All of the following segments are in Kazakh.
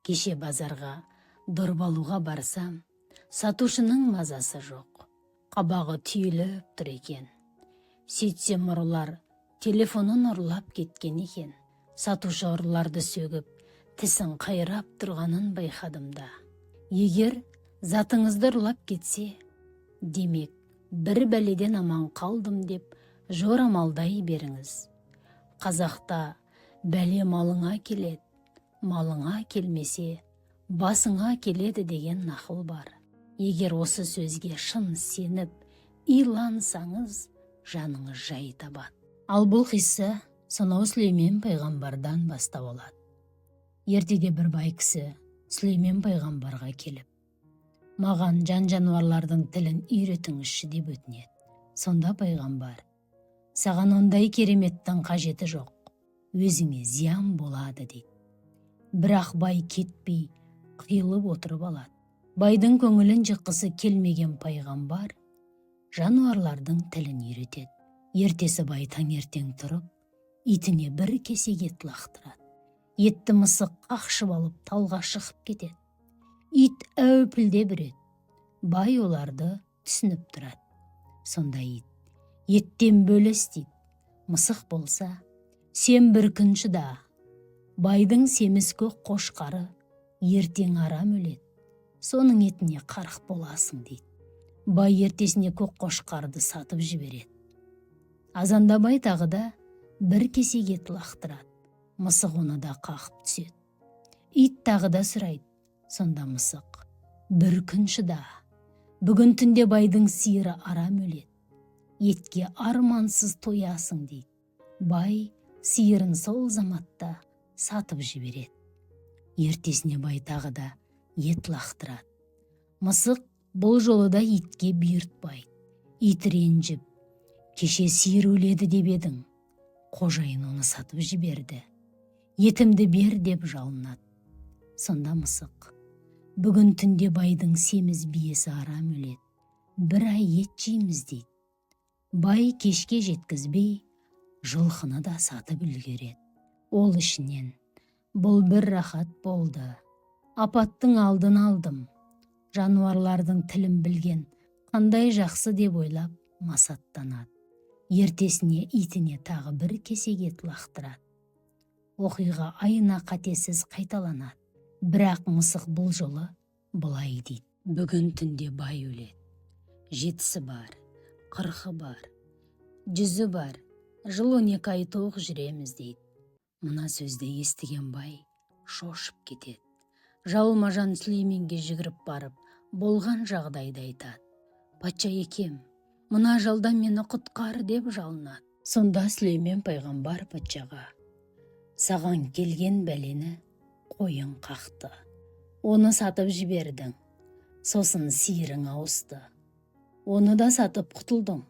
Кеше базарға дорба алуға барсам, сатушының мазасы жоқ. Қабағы түйіліп тұр екен. Сөйтсем, ұрылар телефонын ұрлап кеткен екен. Сатушы ұрыларды сөгіп, тісін қайрап тұрғанын байқадым да. Егер затыңызды ұрлап кетсе, демек, бір бәледен аман қалдым деп жорамалдай беріңіз. Қазақта бәле малыңа келеді, малыңа келмесе, басыңа келеді деген нақыл бар. Егер осы сөзге шын сеніп, илансаңыз, жаныңыз жай табады. Ал бұл қисса сонау Сүлеймен пайғамбардан бастау алады. Ертеде бір бай кісі Сүлеймен пайғамбарға келіп, маған жан-жануарлардың тілін үйретіңізші деп өтінеді. Сонда пайғамбар, саған ондай кереметтің қажеті жоқ, өзіңе зиян болады дейді. Бірақ бай кетпей қиылып отырып алады. Байдың көңілін жыққысы келмеген пайғамбар жануарлардың тілін үйретеді. Ертесі бай таңертең тұрып, итіне бір кесек ет лақтырады. Етті мысық қақшып алып талға шығып кетеді. Ит әупілдеп үреді. Бай оларды түсініп тұрады. Сонда ит, еттен бөліс дейді. Мысық болса, сен бір күн шыда. Байдың семіз көк қошқары ертең арам өледі. Соның етіне қарық боласың дейді. Бай ертесіне көк қошқарды сатып жібереді. Азанда бай тағы да бір кесек ет лақтырады. Мысық оны да қағып түседі. Ит тағы да сұрайды. Сонда мысық, бір күн шыда. Бүгін түнде байдың сиыры арам өледі. Етке армансыз тоясың дейді. Бай сиырын сол заматта сатып жібереді. Ертесіне бай тағы да ет лақтырады. Мысық бұл жолы да итке бұйыртпайды. Ит ренжіп, кеше сиыр өледі деп едің. Қожайын оны сатып жіберді. Етімді бер деп жалынады. Сонда мысық, бүгін түнде байдың семіз биесі арам өледі. Бір ай ет жейміз дейді. Бай кешке жеткізбей, жылқыны да сатып үлгереді. Ол ішінен, бұл бір рахат болды. Апаттың алдын алдым. Жануарлардың тілін білген қандай жақсы деп ойлап масаттанады. Ертесіне итіне тағы бір кесек ет лақтырады. Оқиға айна қатесіз қайталанады. Бірақ мысық бұл жолы былай дейді. Бүгін түнде бай өледі. 7-сі бар, 40-ы бар, 100-і бар, жыл 12 ай тоқ жүреміз дейді. Мына сөзді естіген бай шошып кетеді. Жалма-жан Сүлейменге жүгіріп барып, болған жағдайды айтады. Патша екем, мына ажалдан мені құтқар деп жалынады. Сонда Сүлеймен пайғамбар патшаға, саған келген бәлені қойың қақты. Оны сатып жібердің. Сосын сиырың ауысты. Оны да сатып құтылдың.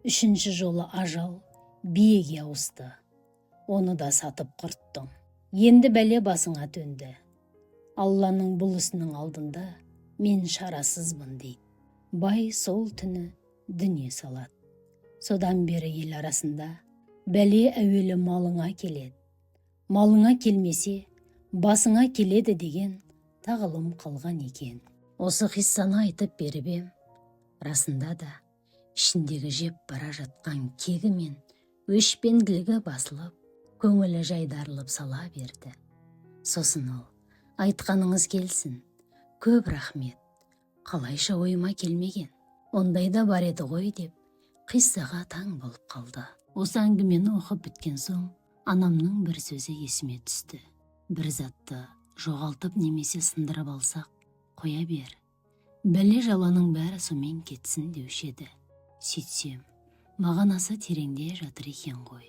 3-ші жолы ажал биеге ауысты. Оны да сатып құрттың. Енді бәле басыңа төнді. Алланың бұл ісінің алдында мен шарасызбын дейді. Бай сол түні дүние салады. Содан бері ел арасында бәле әуелі малыңа келеді. Малыңа келмесе, басыңа келеді деген тағылым қалған екен. Осы қиссаны айтып беріп ем, расында да ішіндегі жеп бара жатқан кегі мен өшпенділігі басылып, көңілі жайдарылып сала берді. Сосын ол, айтқаныңыз келсін, көп рахмет, қалайша ойыма келмеген, ондай да бар еді ғой деп қиссаға таң болып қалды. Осы әңгімені оқып біткен соң, анамның бір сөзі есіме түсті. Бір затты жоғалтып немесе сындырып алсақ, қоя бер. Бәле жаланың бәрі сомен кетсін деуші еді. Сөйтсем, мағынасы тереңде жатыр екен ғой.